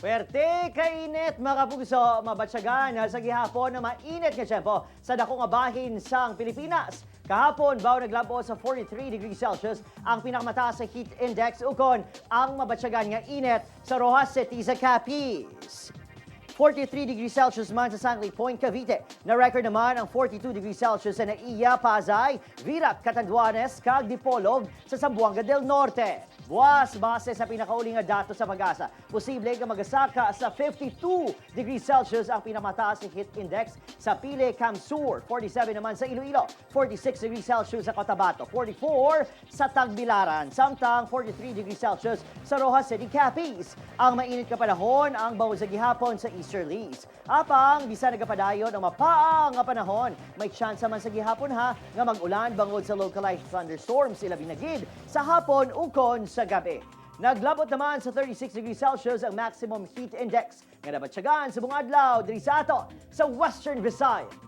Pwerte kainit, mga kapuso, mabatsyagan sa gihapon na mainit nga tiyempo sa dako nga bahin sang Pilipinas. Kahapon, baw naglabo sa 43 degrees Celsius ang pinakamataas sa heat index ukon ang mabatsyagan nga init sa Roxas City sa Capiz. 43 degrees Celsius man sa Sangley Point, Cavite. Na-record naman ang 42 degrees Celsius sa Naiya, Pasay, Virac, Catanduanes, kag Dipolog sa Zamboanga del Norte. Buwas, base sa pinakauli nga dato sa PAGASA, posible nga magasaka sa 52 degrees Celsius ang pinakamataas na heat index sa Pile, CamSur, 47 naman sa Iloilo, 46 degrees Celsius sa Cotabato, 44 sa Tagbilaran, samtang 43 degrees Celsius sa Roxas City, Capiz. Ang mainit ka panahon ang bawod sa gihapon sa easterlies. Apang, bisan nagapadayon ang mapaa nga panahon, may tsansa man sa gihapon ha nga mag-ulan bangod sa localized thunderstorms, ilabi na gid sa hapon ukon sa gabi. Naglabot naman sa 36 degrees Celsius ang maximum heat index nga nabatsyagan sa buong adlaw diri sa ato sa Western Visayas.